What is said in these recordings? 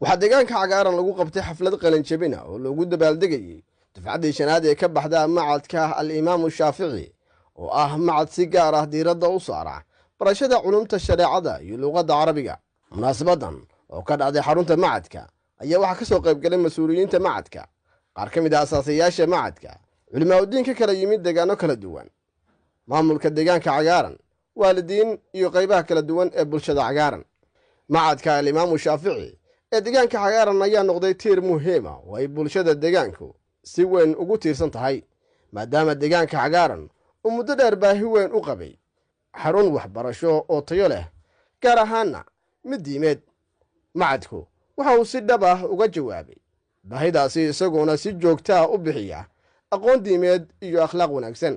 Waxaa deegaanka Cagaaran lagu qabtay xaflad qalinjabina oo loogu dabaaldegayey dufcaddii shanaad ee ka baxda macadka Al-Imaamu Shaafici, oo ah macad si gaar ah diiradda u saara barashada culumta shareecada iyo luuqadda Carabiga. Munaasabadan oo ka dhacday xarunta macadka ayaa waxaa ka soo qaybgalay mas-uuliyiinta macadka, qaar ka mid ah asaasayaasha macadka, culimaa-udiin ka kala yimid deegaano kala duwan, maamulka deegaanka Cagaaran, waalidiin iyo qaybaha kala duwan ee bulshada Cagaaran. Macadka Alimaamu Shaafici ee deegaanka Cagaaran ayaa noqday tiir muhiima oo ay bulshada deegaanku si weyn ugu tiirsan tahay, maadaama deegaanka Cagaaran uu muddo dheer baahi weyn u qabay xarun waxbarasho oo tayo leh, gaar ahaana mid diimeed. Macadku waxa uu si dhab ah uga jawaabay baahidaasi, isagoona si joogtaa u bixiya aqoon diimeed iyo akhlaaq wanaagsan.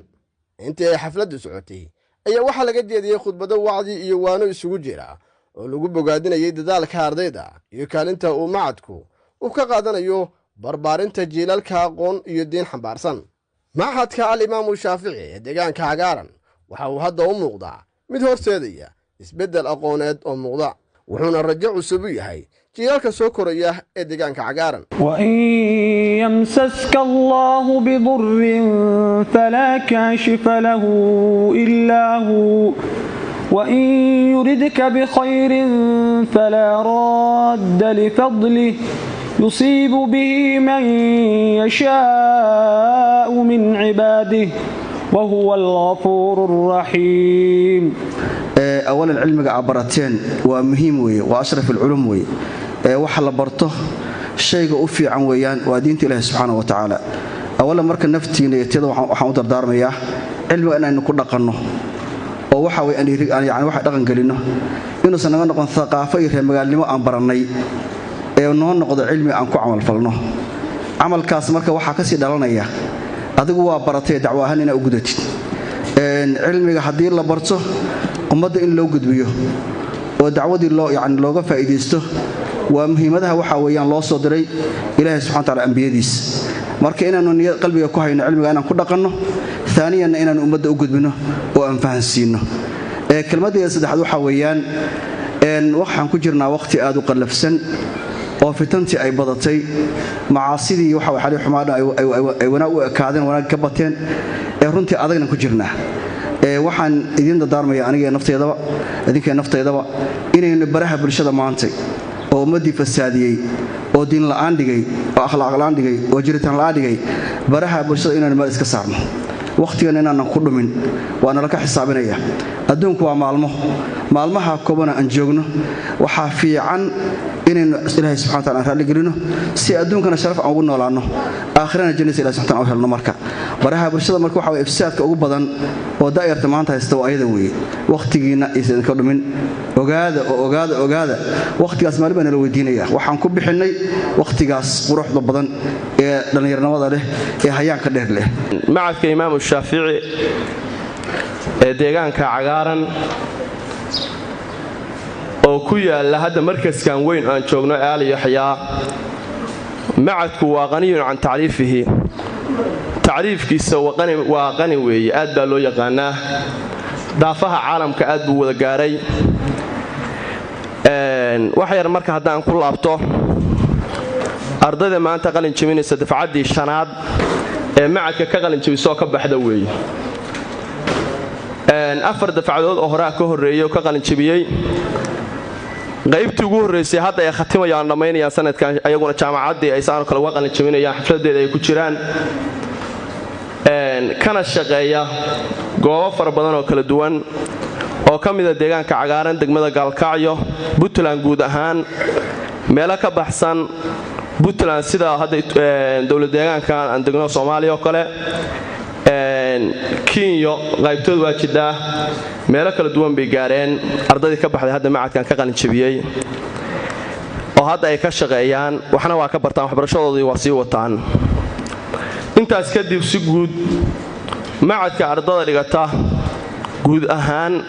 Intii ay xafladdu socotay ayaa waxaa laga jeediyey khudbado wacdi iyo waano isugu jira oo lagu bogaadinayay dadaalka ardayda iyo kaalinta uu macadku uu ka qaadanayo barbaarinta jiilalka aqoon iyo diin xambaarsan. Machadka Alimaamu Shaafici ee deegaanka Cagaaran waxa uu hadda u muuqdaa mid horseedaya isbeddel aqooneed oo muuqda, wuxuuna rajo cusub u yahay jiilalka soo koraya ee deegaanka Cagaaran. وإن يمسسك الله بضر فلا كاشف له إلا هو، وإن يردك بخير فلا راد لفضله، يصيب به من يشاء من عباده، وهو الغفور الرحيم. Awalan, cilmiga aa barateen waa muhiim weeye, waa ashraf alculum weeye. Ee waxa la barto shayga u fiican weeyaan waa diinta Ilaahi subxaana wa tacaala. Awalan marka naftiina iyo tiyada waxaan u dardaarmayaa cilmiga inaynu ku dhaqanno oo waxa weye yani waxa dhaqan gelinno, inuusan naga noqon thaqaafo iyo reermagaalnimo aan barannay, ee noo noqdo cilmi aan ku camalfalno. Camalkaas marka waxaa kasii dhalanaya adigu waa baratay dacwo ahaan inaa u gudatid. Cilmiga haddii la barto, ummadda in loo gudbiyo oo dacwadii loo yani looga faa'iidaysto waa muhiimadaha waxaa weeyaan loo soo diray Ilaahay subxana wataala ambiyadiis. Marka inaannu niyad qalbiga ku hayno cilmiga inaan ku dhaqanno, aaniyanna inaannu ummadda u gudbino oo aan fahansiinno. Kelmaddeeda saddexaad waxaa weeyaan, waxaan ku jirnaa waqhti aad u qallafsan oo fitantii ay badatay, macaasidii waxa xali xumaadhan ay wanaag u ekaadeen, wanaag ka bateen, ee runtii adagna ku jirnaa. Waxaan idiin dardaarmaya aniga nafteedaba, idinkee nafteedaba, inaynu baraha bulshada maantay oo ummaddii fasaadiyey oo diin la'aan dhigay oo akhlaaq la'aan dhigay oo jiritaan la'aan dhigay, baraha bulshada inaynu meel iska saarno, wakhtigan inaanan ku dhumin. Waa nala ka xisaabinaya. Adduunku waa maalmo, maalmaha koobana aan joogno waxaa fiican inaynu Ilaahay subxana wataala aan raalligelino, si adduunkana sharaf aan ugu noolaanno, aakhirana jannadiisa Ilahi subxana wataala u helno. Marka baraha bulshada marka waxa weye ifsaadka ugu badan oo da'yarta maanta haysta waa ayada weeye. Wakhtigiinna aysan idinka dhumin. Ogaada oo ogaada, ogaada, wakhtigaas maalin baa nala weydiinaya waxaan ku bixinnay wakhtigaas quruxda badan ee dhallinyarnimada leh ee hayaanka dheer leh. Macadka Imaamu Shaafici ee deegaanka Cagaaran oo ku yaalla hadda markaskan weyn aan joogno Aali Yaxyaa, macadku waa qaniyun can tacriifihi, tacriifkiisa waa qani weeye, aad baa loo yaqaanaa, daafaha caalamka aad buu wada gaaray. Wax yar marka haddaan ku laabto ardayda maanta qalin jebinaysa, dafcaddii shanaad ee macadka ka qalin jebisoo ka baxda weeye. Afar dafcadood oo horaa ka horreeyey oo ka qalin jebiyey. Qaybtii ugu horraysay hadda ay khatimayaan, dhammaynayaan sanadkan, ayaguna jaamacaddii ay saanoo kale uga qalin jebinayaan, xafladeeda ay ku jiraan, kana shaqeeya goobo fara badan oo kala duwan oo ka mida deegaanka Cagaaran, degmada Gaalkacyo, Puntland guud ahaan, meelo ka baxsan Puntland sida hadda dowlad deegaankan aan degno Soomaaliya oo kale, Kenya qaybtood waa jidhaa, meelo kala duwan bay gaareen ardaydii ka baxday hadda macadkan ka qalinjabiyey oo hadda ay ka shaqeeyaan, waxna waa ka bartaan, waxbarashadoodii waa sii wataan. Intaas kadib, si guud macadka ardada dhigata guud ahaan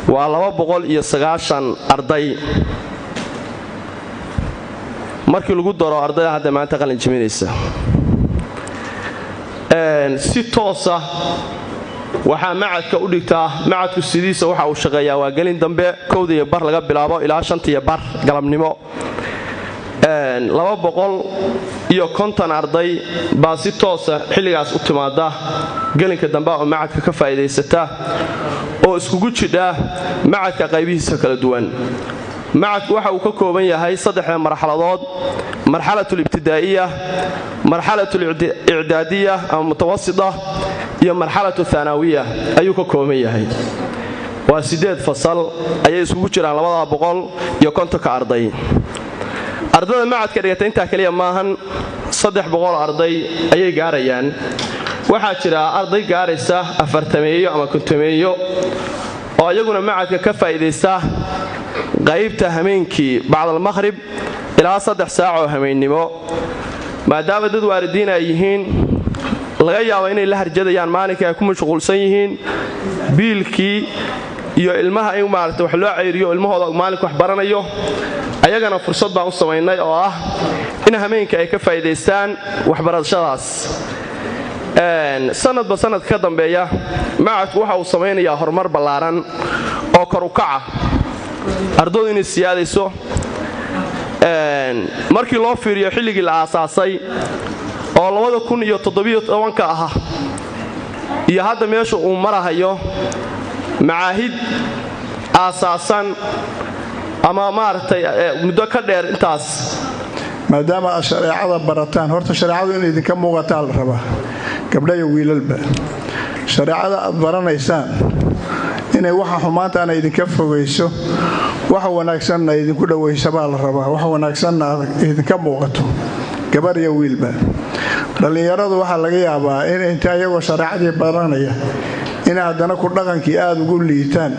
waa 290 arday markii lagu daro ardayda hadda maanta qalin jebinaysa. Si toosa waxaa macadka u dhigtaa, macadku sidiisa waxa uu shaqeeyaa waa gelin dambe, 1:30 laga bilaabo ilaa 5:30 galabnimo. 250 arday baa si toosa xilligaas u timaada gelinka dambe oo macadka ka faa'iidaysata oo iskugu jidha macadka qaybihiisa kala duwan. Macadku waxa uu ka kooban yahay saddexda marxaladood: marxalatul ibtidaa'iya, marxalatul icdaadiya ama mutawasita, iyo marxalatu thanaawiya ayuu ka kooban yahay. Waa 8 fasal ayay iskugu jiraan 250-ka arday. Ardada macadka dhigata intaa keliya maahan, 300 arday ayay gaarayaan. Waxaa jira arday gaaraysa 40-meeyo ama 50-meeyo oo iyaguna macadka ka faa'iidaysta qaybta hameenkii bacdalmaqhrib ilaa 3 saac oo hameennimo. Maadaama dad waalidiin ay yihiin, laga yaabo inay la harjadayaan maalinkii ay ku mashquulsan yihiin biilkii iyo ilmaha in maarata wax loo ceyriyo, ilmahooda maalinku wax baranayo, ayagana fursad baan u samaynay oo ah in hameenka ay ka faa'iidaystaan waxbarashadaas. Sanadba sanadka ka dambeeya macadku waxa uu samaynayaa horumar ballaaran oo kor u kaca, ardadu inay siyaadayso. Markii loo fiiriyo xilligii la aasaasay oo 2017-ka ah iyo hadda meesha uu marahayo, macaahid aasaasan ama maaragtay muddo ka dheer intaas. Maadaama aad shareecada barataan, horta shareecadu in idinka muuqataa la rabaa, gabdha iyo wiilalba. Shareecada aad baranaysaan inay waxa xumaantaana idinka fogayso, waxa wanaagsanna idinku dhowaysa baa la rabaa. Waxa wanaagsanna idinka muuqato, gabar iyo wiilba. Dhallinyaradu waxaa laga yaabaa in inta iyagoo shareecadii baranaya inay haddana ku dhaqankii aada ugu liitaan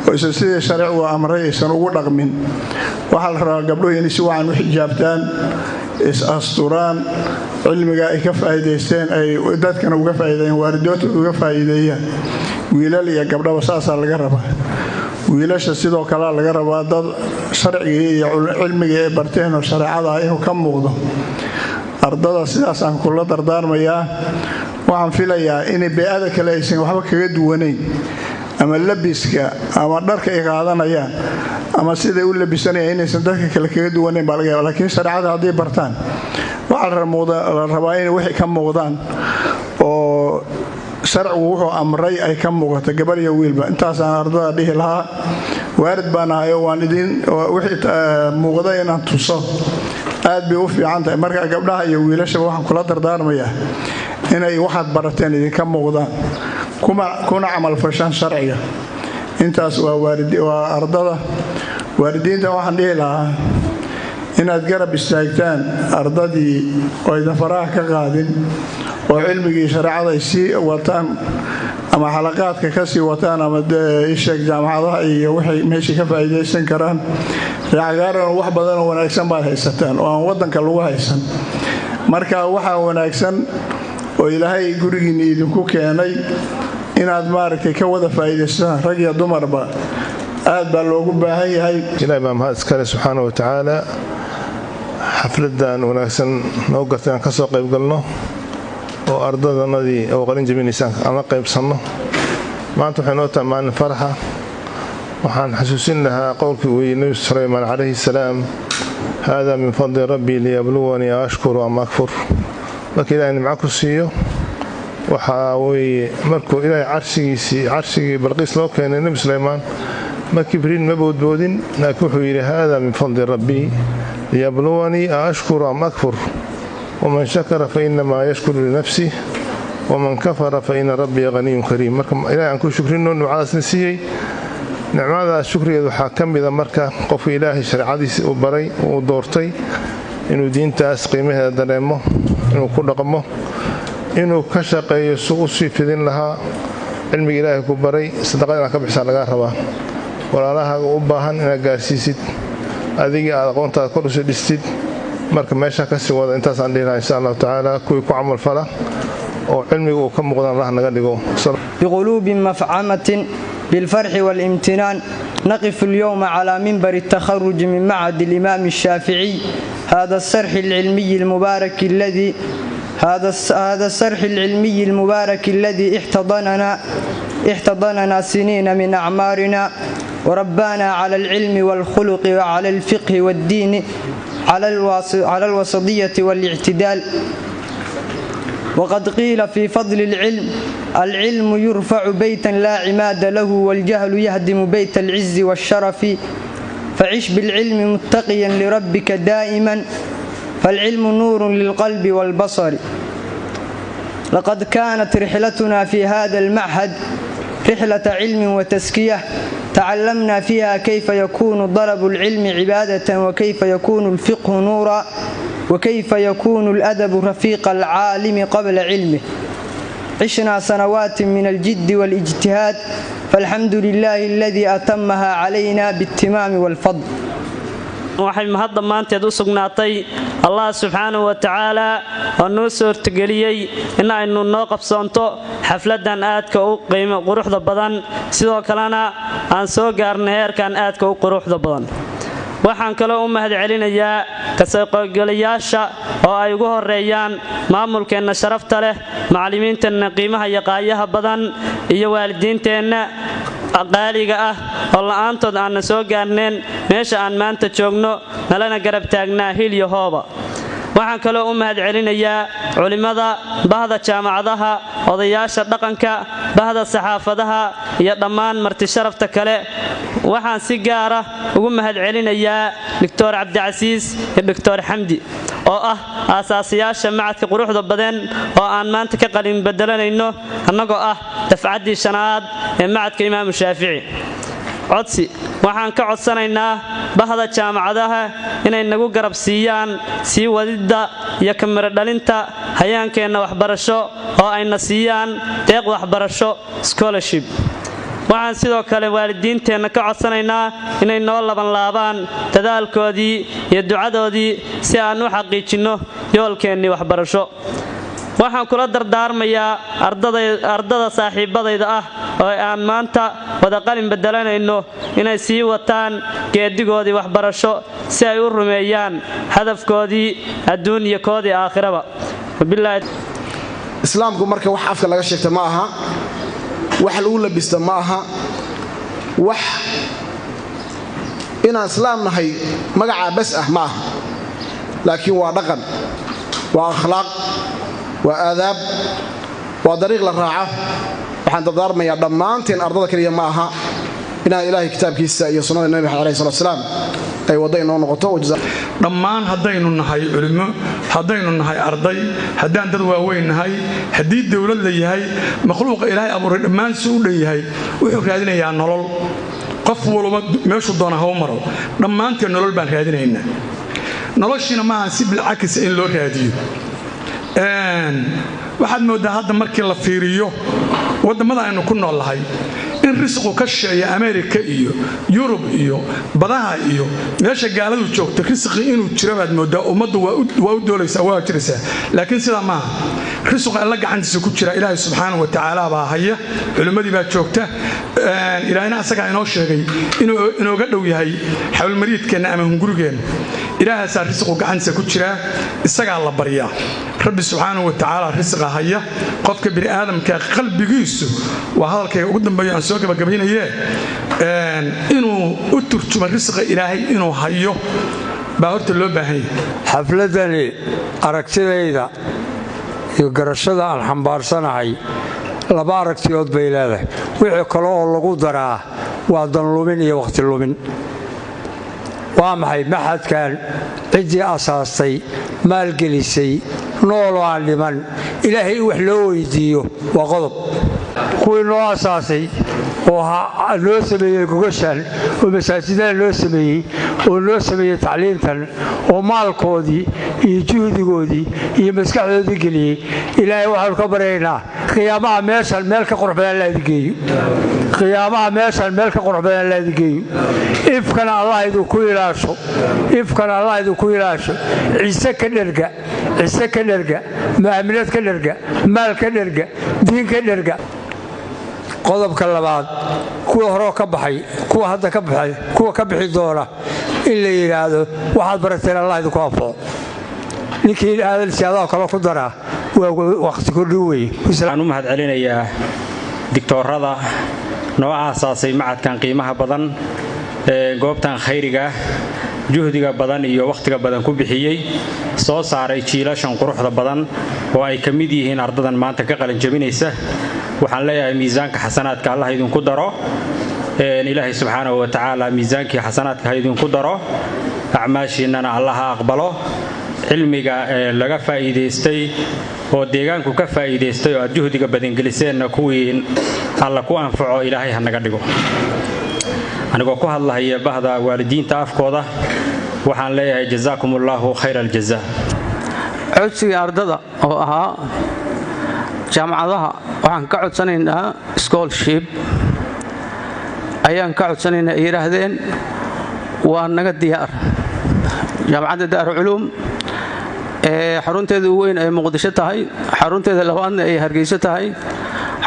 oo isa sidii sharcigu amray aysan ugu dhaqmin. Waxaa la rabaa gabdhuhu inay si wacan u xijaabtaan, is-asturaan, cilmiga ay ka faa'iidaysteen ay dadkana uga faa'iideeyaan, waalidoodtooda uga faa'iideeyaan. Wiilal iyo gabdhaba saasaa laga rabaa. Wiilasha sidoo kalea laga rabaa dad sharcigii iyo cilmigii ay barteen oo shareecada inuu ka muuqdo. Ardada sidaasaan kula dardaarmayaa. Waxaan filayaa inay bey-ada kale aysan waxba kaga duwanayn, ama labiska ama dharka ay qaadanayaan ama siday u labisanayaan inaysan dadka kale kaga duwanayn baa laga yaaba. Laakiin shareecada hadday bartaan, waxaa la rabaa inay wixii ka muuqdaan oo sharcigu wuxuu amray ay ka muuqato, gabar iyo wiilba. Intaasaan ardada dhihi lahaa. Waalid baan ahayo, waan idin wixii muuqda inaan tuso aad bay u fiican tahay. Marka gabdhaha iyo wiilashaba waxaan kula dardaarmayaa inay waxaad barateen idinka muuqdaan, kuna camalfashaan sharciga. Intaas waa ardada. Waalidiinta waxaan dhihi lahaa inaad garab istaagtaan ardadii oo aydan faraha ka qaadin, oo cilmigii shareecada ay sii wataan ama xalaqaadka ka sii wataan ama isheeg jaamacadaha iyo waxay meeshii ka faa'iidaysan karaan. Reecagaaran wax badanoo wanaagsan baad haysataan oo aan waddanka lagu haysan. Marka waxaa wanaagsan oo Ilaahay gurigiinna idinku keenay inaad maaragtay ka wada faa'iidaysataan, rag iyo dumarba. Aad baa loogu baahan yahay. Ilahi baa mahad iskale subxaana wa tacaala, xafladan wanaagsan noo gartay aan ka soo qayb galno oo ardadanadii oo qalin jabinaysa aan la qaybsanno. Maanta waxay noo tahay maalin faraxa. Waxaan xasuusin lahaa qowlkii uu yidhi Nebi Sulaymaan calayhi salaam: "Hada min fadli rabbii liyabluwanii ashkuru am akfur." Marka Ilahay nimco ku siiyo, waxaa weeye markuu Ilaahay carshigiisii, carshigii Balqiis loo keenay, Nebi Sulaymaan ma kibrin, ma boodboodin, laakiin wuxuu yidhi: "Hada min fadli rabbii liyabluwanii a ashkuru am akfur, waman shakara fa inamaa yashkuru linafsih, waman kafara fa ina rabbii haniyun kariim." Marka Ilahay aan ku shukrino nimcadaasna siiyey. Nicmadaas shukrigeed waxaa ka mida marka qofka Ilaahay shareecadiisi uu baray, uu doortay inuu diintaas qiimaheeda dareemo, inuu ku dhaqmo, inuu ka shaqeeyo su u sii fidin lahaa cilmiga Ilaahay ku baray. Sadaqada inaad ka bixisaa lagaa rabaa, walaalahaaga u baahan inaad gaarsiisid, adigii aad aqoontaada kor usii dhistid. Marka meesha kasii wada, intaasaan dhihi lahaa. Insha Allahu tacaala kuwii ku camalfala oo cilmiga uu ka muuqdaan Allah naga dhigo. بقلوب مفعمة بالفرح والامتنان نقف اليوم على منبر التخرج من معهد الإمام الشافعي، هذا الصرح العلمي المبارك الذي هذا الصرح العلمي المبارك الذي احتضننا سنين من أعمارنا وربانا على العلم والخلق وعلى الفقه والدين. على الوسطية والاعتدال. وقد قيل في فضل العلم: العلم يرفع بيتا لا عماد له، والجهل يهدم بيت العز والشرف. فعش بالعلم متقيا لربك دائما، فالعلم نور للقلب والبصر. لقد كانت رحلتنا في هذا المعهد رحلة علم وتزكية، تعلمنا فيها كيف يكون طلب العلم عبادة، وكيف يكون الفقه نورا، وكيف يكون الأدب رفيق العالم قبل علمه. عشنا سنوات من الجد والاجتهاد، فالحمد لله الذي أتمها علينا بالتمام والفضل. Waxay mahad dhammaanteed u sugnaatay Allah subxaanahu wa tacaala oo noo suurtageliyey in aynu noo qabsoonto xafladan aadka u qiimo quruxda badan, sidoo kalena aan soo gaarnay heerkan aadka u quruxda badan. Waxaan kaloo u mahad celinayaa kasooqaybgalayaasha oo ay ugu horeeyaan maamulkeenna sharafta leh, macallimiinteenna qiimaha iyo qaayaha badan, iyo waalidiinteenna qaaliga ah oo la'aantood aanna soo gaarneen meesha aan maanta joogno, nalana garab taagnaa hil iyo hooba. Waxaan kaloo u mahad celinayaa culimmada, bahda jaamacadaha, odayaasha dhaqanka, bahda saxaafadaha iyo dhammaan marti sharafta kale. Waxaan si gaara ugu mahad celinayaa Doctor Cabdicasiis iyo Doctor Xamdi oo ah aasaasayaasha macadka quruxda badan oo aan maanta ka qalin bedelanayno, annagoo ah dafcaddii shanaad ee macadka Imaamu Shaafici. Codsi: waxaan ka codsanaynaa bahda jaamacadaha inay nagu garab siiyaan sii wadidda iyo kamiro dhalinta hayaankeenna waxbarasho oo ayna siiyaan deeq waxbarasho, scholarship. Waxaan sidoo kale waalidiinteenna ka codsanaynaa inay noo labanlaabaan dadaalkoodii iyo ducadoodii si aan u xaqiijinno yoolkeennii waxbarasho. Waxaan kula dardaarmayaa ardada saaxiibbadayda ah oo aan maanta wada qalin bedelanayno inay sii wataan geedigoodii waxbarasho si ay u rumeeyaan hadafkoodii adduun iyo koodii aakhiraba. Islaamku marka wax afka laga sheegta ma aha, wax lagu labista ma aha, wax inaan islaam nahay magacaa bas ah ma aha, laakiin waa dhaqan, waa akhlaaq, waa aadaab, waa dariiq la raaco. Waxaan dardaarmayaa dhammaanteen, ardada keliya ma aha, inaan Ilaahay kitaabkiisa iyo sunnada Nabi Maxamed alayhi salatu wasalaam ay waddo inoo noqoto. Dhammaan haddaynu nahay culimmo, haddaynu nahay arday, haddaan dad waaweyn nahay, haddii dowlad la yahay, makhluuqa Ilaahay abuuray dhammaan si u dhan yahay wuxuu raadinayaa nolol. Qof walba meeshuu doona ha u maro, dhammaanteen nolol baan raadinaynaa. Noloshiina maaha si bilcakisa in loo raadiyo. Waxaad mooddaa hadda markii la fiiriyo waddamada aynu ku nool nahay in risqu ka shisheeya, Ameerika iyo Yurub iyo badaha iyo meesha gaaladu joogta, risqi inuu jiro baad mooddaa. Ummaddu waa u doolaysaa, waa jiraysaa, laakiin sidaa maaha. Risqa Alla gacantiisa ku jira, Ilaahay subxaanahu wa tacaala baa haya. Culimmadii baa joogta. Ilaahayna asagaa inoo sheegay inuu inooga dhow yahay xawlmariidkeenna ama hungurigeenna. Ilaahaasaa risqu gacantiisa ku jiraa, isagaa la baryaa. Rabbi subxaanahu wa tacaala risqa haya. Qofka bini aadamka qalbigiisu, waa hadalkayga ugu dambeeyo aan soo gabagabaynayee, inuu u turjumo risqa Ilaahay inuu hayo baa horta loo baahan yahay. Xafladdani aragtidayda iyo garashada aan xambaarsanahay laba aragtiyood bay leedahay. Wixii kale oo lagu daraa waa danlumin iyo wakhti lumin. Waa maxay? Machadkan ciddii asaastay, maalgelisay, nooloo aan dhiman, Ilaahay in wax loo weydiiyo waa qodob. Kuwii noo asaasay oo noo sameeyey gogashan oo masaajidada noo sameeyey oo noo sameeyey tacliintan oo maalkoodii iyo juhdigoodii iyo maskaxdoodii geliyey, Ilaahay waxaanu ka baryaynaa qiyaamaha meeshan meel ka qurux badan alla idin geeyo. Qiyaamaha meeshan meel ka qurux badan alla idin geeyo. Ifkana Allah idinku ilaasho, ifkana Allah idinku ilaasho. Ciise ka dherga, ciise ka dherga, maaminad ka dherga, maal ka dherga, diin ka dherga. Qodobka labaad, kuwa horoo ka baxay, kuwa hadda ka baxay, kuwa ka bixi doona, in la yidhaahdo waxaad barateen Allah idinku anfaco. Ninkii hadalsi adaa kale ku daraa waa waqti kordhin weye. Waxaan u mahad celinayaa digtoorada noo aasaasay macadkan qiimaha badan ee goobtan khayriga ah. Juhdiga badan iyo wakhtiga badan ku bixiyey, soo saaray jiilashan quruxda badan oo ay ka mid yihiin ardadan maanta ka qalinjabinaysa, waxaan leeyahay miisaanka xasanaadka Allah idinku daro. Ilaahay subxaanahu wa tacaala miisaankii xasanaadka ha idinku daro, acmaashiinnana Allah ha aqbalo. Cilmiga laga faa'iidaystay oo deegaanku ka faa'iidaystay oo aad juhdiga badangeliseenna, kuwii Alla ku anfaco Ilaahay ha naga dhigo. Anigoo ku hadlahaya bahda waalidiinta afkooda, waxaan leeyahay jazaakum allaahu khayra aljaza. Codsiga ardada oo ahaa jaamacadaha, waxaan ka codsanaynaa scholarship ayaan ka codsanaynaa, ay yidhaahdeen, waa naga diyaar. Jaamacadda Daaruculuum ee xarunteeda ugu weyn ay Muqdisho tahay, xarunteeda labaadna ay Hargeyso tahay,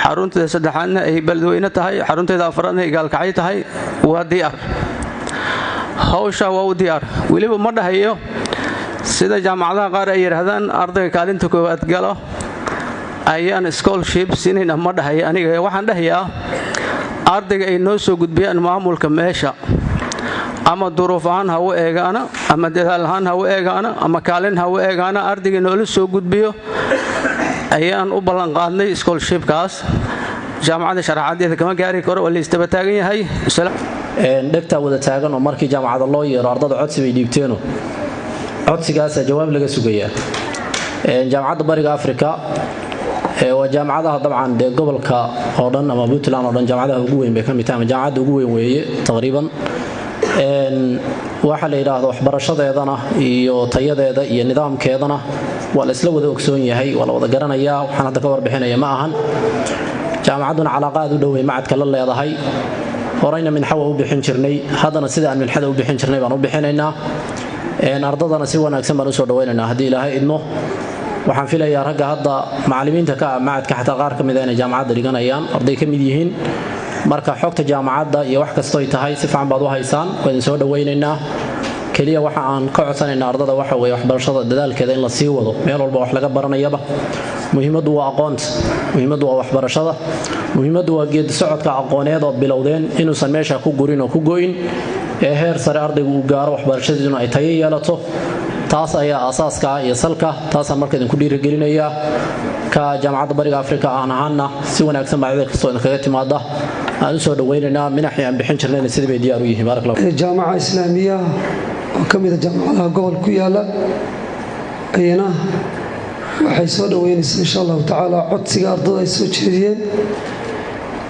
xarunteeda saddexaadna ay Beledweyne tahay, xarunteeda afraadna ay Gaalkacyo tahay, waa diyaar. Hawshaa waa u diyaar. Weliba ma dhahayo sida jaamacadaha qaar ay yidhaahdaan, ardayga kaalinta koowaad galo ayaan scholarship siinayna, ma dhahayo aniga. Waxaan dhahayaa ardayga ay noo soo gudbiyaan maamulka meesha, ama duruuf ahaan ha u eegaana, ama dadaal ahaan ha u eegaana, ama kaalin ha u eegaana, ardayga noola soo gudbiyo ayaan u ballanqaadnay scholarshipkaas. Jaamacadda sharaxadeeda kama gaari karo, waa la istaba taagan yahay. Dhegtaa wada taagan oo markii jaamacada loo yeero ardada codsi bay dhiibteeno, codsigaasaa jawaab laga sugayaa. Jaamacadda Bariga Afrika waa jaamacadaha dabcan dee gobolka oo dhan ama Puntland oo dhan jaamacadaha ugu weyn bay ka mid tahay, ama jaamacadda ugu weyn weeye taqriiban. Waxa la yidhaahdo waxbarashadeedana iyo tayadeeda iyo nidaamkeedana waa la isla wada ogsoon yahay, waa la wada garanayaa. Waxaan hadda ka warbixinaya ma ahan. Jaamacadduna calaaqa aad u dhowey macadka la leedahay. Horeyna minxa waa u bixin jirnay, haddana sida aan minxada u bixin jirnay baan u bixinaynaa. Ardadana si wanaagsan baan usoo dhawaynaynaa haddii Ilaahay idmo. Waxaan filayaa ragga hadda macallimiinta ka ah macadka xataa qaar ka mid a inay jaamacadda dhiganayaan, arday ka mid yihiin. Marka xogta jaamacadda iyo wax kastoy tahay si fiican baad u haysaan. Waa idin soo dhawaynaynaa. Keliya waxa aan ka codsanaynaa ardada waxa weeye waxbarashada dadaalkeeda in la sii wado. Meel walba wax laga baranayaba, muhiimaddu waa aqoonta, muhiimaddu waa waxbarashada, muhiimaddu waa geedi socodka aqooneed ood bilowdeen inuusan meesha ku gurin oo ku go'in, ee heer sare ardaygu uu gaaro, waxbarashadiisuna ay tayo yeelato. Taas ayaa asaaska iyo salka. Taasaan marka idinku dhiirigelinayaa. Ka Jaamacadda Bariga Afrika aan ahaana, si wanaagsan baa cid kastoo idinkaga timaada aan usoo dhawaynaynaa. Minaxii aan bixin jirnayna sidii bay diyaar u yihiin. Baarak Allah. Jaamaca Islaamiya oo ka mida jaamacadaha gobol ku yaala ayana waxay soo dhaweynaysaa, insha Allahu tacaala, codsiga ardada ay soo jeediyeen.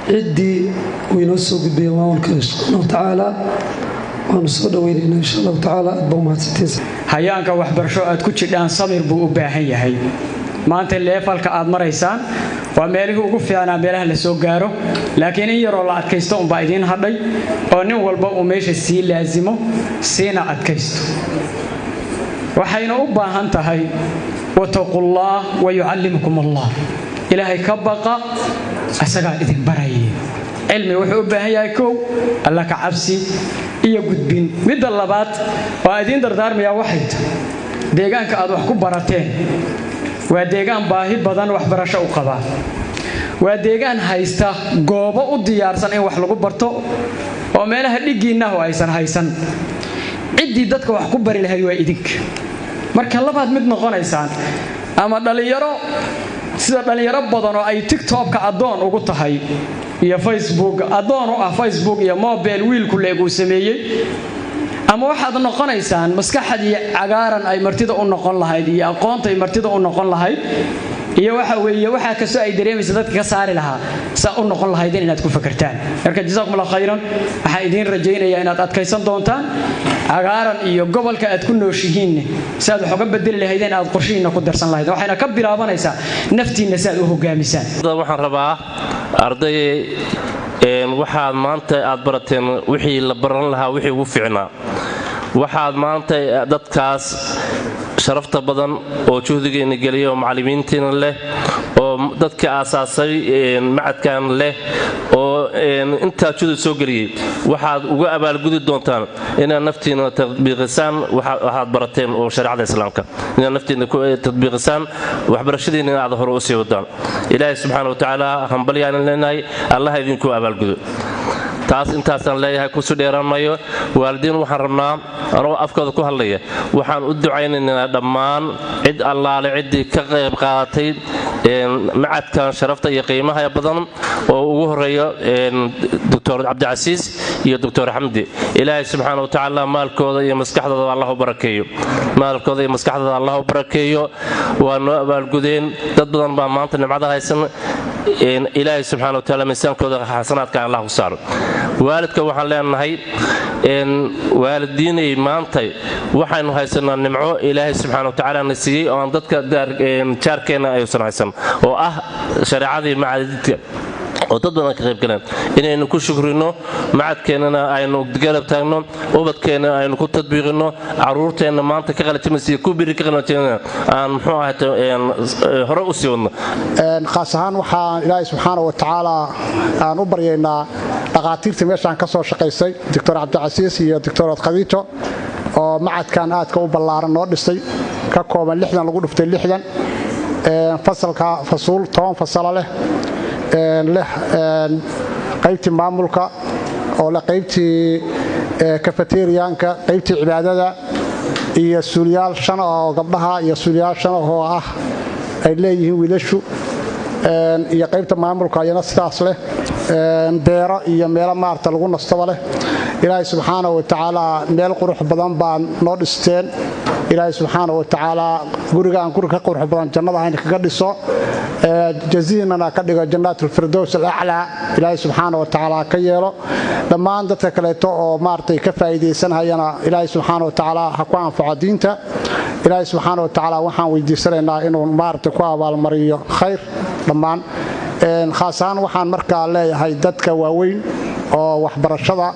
Ciddii uu inoo soo gudbiya maamulka, insha Allahu tacaala, waanu soo dhaweynaynaa, insha Allahu tacaala. Aad baa umahadsantiin. Hayaanka waxbarasho aad ku jidhaan samir buu u baahan yahay. Maanta level-ka aad maraysaan waa meelihii ugu fiicnaa meelaha la soo gaaro, laakiin in yaroo la adkaysto unbaa idiin hadhay, oo nin walba uu meesha sii laasimo siina adkaysto. Waxayna u baahan tahay wattaqullaah wa yucallimukum Allah, Ilaahay ka baqa, isagaa idin barayay. Cilmi wuxuu u baahan yahay kow Alla ka cabsi iyo gudbin. Midda labaad waa idiin dardaarmayaa, waxay tahay deegaanka aad wax ku barateen waa deegaan baahi badan waxbarasho u qabaa, waa deegaan haysta goobo u diyaarsan in wax lagu barto oo meelaha dhiggiinnahu aysan haysan. Ciddii dadka wax ku bari lahayd waa idinka. Marka labaad mid noqonaysaan: ama dhallinyaro sida dhallinyaro badan oo ay TikTok-ka addoon ugu tahay iyo Facebook, addoon u ah Facebook iyo mobile wiilku leeg uu sameeyey, ama waxaad noqonaysaan maskaxdii Cagaaran ay martida u noqon lahayd iyo aqoontay martida u noqon lahayd iyo waxa weeye waxaa kastoo ay dareemaysa dadka ka saari lahaa saa u noqon lahaydeen inaad ku fakertaan. Marka jazaakum Allah khayran. Waxaan idiin rajaynayaa inaad adkaysan doontaan, Cagaaran iyo gobolka aad ku nooshihiinne si aad wax uga bedeli lahaydeen aad qorshihiinna ku darsan lahayd. Waxayna ka bilaabanaysaa naftiinna si aad u hogaamisaan. Waxaan rabaa ardayay, waxaad maanta aad barateen wixii la baran lahaa wixii ugu fiicnaa. Waxaad maanta dadkaas sharafta badan oo juhdigeena geliya oo macallimiintiina leh oo dadka aasaasay macadkan leh oo intaa juhdi soo geliyey, waxaad uga abaalgudi doontaan inaad naftiina tadbiiqisaan waxaad barateen oo shareecada Islaamka, inaad naftiina ku tadbiiqisaan, waxbarashadiina inaad hore usii wadaan. Ilaahay subxaana wa tacaala hambalyaanan leenahay, Allah idinku abaalgudo. Taas intaasaan leeyahay, kusii dheeraan mayo. Waalidiin waxaan rabnaa, anagoo afkooda ku hadlaya, waxaan u ducaynaynaa dhammaan cid allaale ciddii ka qayb qaadatay macadkan sharafta iyo qiimaha badan, oo ugu horeeyo Doctor Cabdicasiis iyo Doctor Xamdi. Ilaahay subxaana wa tacaala maalkooda iyo maskaxdooda Allah u barakeeyo, maalkooda iyo maskaxdooda Allah u barakeeyo. Waa noo abaalgudeen. Dad badan baa maanta nimcada haysan. Ilaahay subxaana wa tacaala miisaankooda xasanaadka Allah ku saaro. Waalidka waxaan leenahay, waalidiinay, maantay waxaynu haysanaa nimco Ilaahay subxaana wa tacaala na siiyey oo aan dadka jaarkeenna ayuusan haysan, oo ah shareecadii macadidka oo dad badan ka qayb galeen. Inaynu ku shukrino, macadkeennana aynu garab taagno, ubadkeenna aynu ku tadbiiqino, caruurteenna maanta ka qalinjabinaysa iyo ku biri ka qalinjabinaysa aan muxuu ahay hore u sii wadno. Khaas ahaan waxaan Ilaahay subxaana wa tacaala aan u baryaynaa dhakhaatiirtii meeshaan ka soo shaqaysay, Doctor Cabdicasiis iyo Doctor Khadiijo, oo macadkan aadka u ballaaran noo dhisay, ka kooban 60 lagu dhuftay 60 fasalka, fasuul 10 fasalo leh, leh qaybtii maamulka, oo leh qaybtii cafeterianka, qaybtii cibaadada, iyo suuliyaal shan oo gabdhaha iyo suuliyaal shan oo ah ay leeyihiin wiilashu, iyo qaybta maamulka iyana sidaas leh, beero iyo meelo maarta lagu nastaba leh. Ilaahay subxaana wa tacaala meel qurux badan baa noo dhisteen. Ilaahay subxaana wa tacaala guriga aan guri ka qurux badan jannada hayna kaga dhiso, jaziinana ka dhigo jannaatulfirdows alaclaa. Ilaahay subxaana wa tacaala ka yeelo. Dhammaan dadka kaleeto oo maaragtay ka faa'iidaysanhayana Ilaahay subxaana wa tacaala ha ku anfaco diinta. Ilaahay subxaana wa tacaala waxaan weydiisanaynaa inuu maaragtay ku abaalmariyo khayr dhammaan. Khaas ahaan waxaan markaa leeyahay dadka waaweyn oo waxbarashada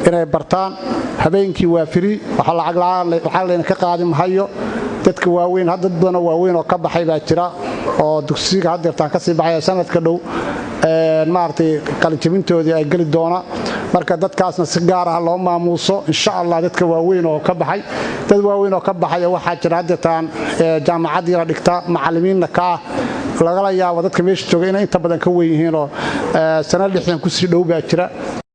inay bartaan, habeenkii waa free, waxa lacag layna ka qaadi mahayo. Dadka waaweyn, dad badanoo waaweyn oo ka baxay baa jira, oo dugsiga haddeertaan kasii baxaya, sanadka dhow maaragtay qalinjabintoodii ay geli doona. Marka dadkaasna si gaar ah loo maamuuso insha Allah. Dadka waaweyn oo ka baxay, dad waaweyn oo ka baxay waxaa jira haddeertaan jaamacaddiina dhigta, macallimiinna ka ah, lagala yaabo dadka meesha jooga inay inta badan ka weyn yihiin oo sano 60 kusii dhow baa jira.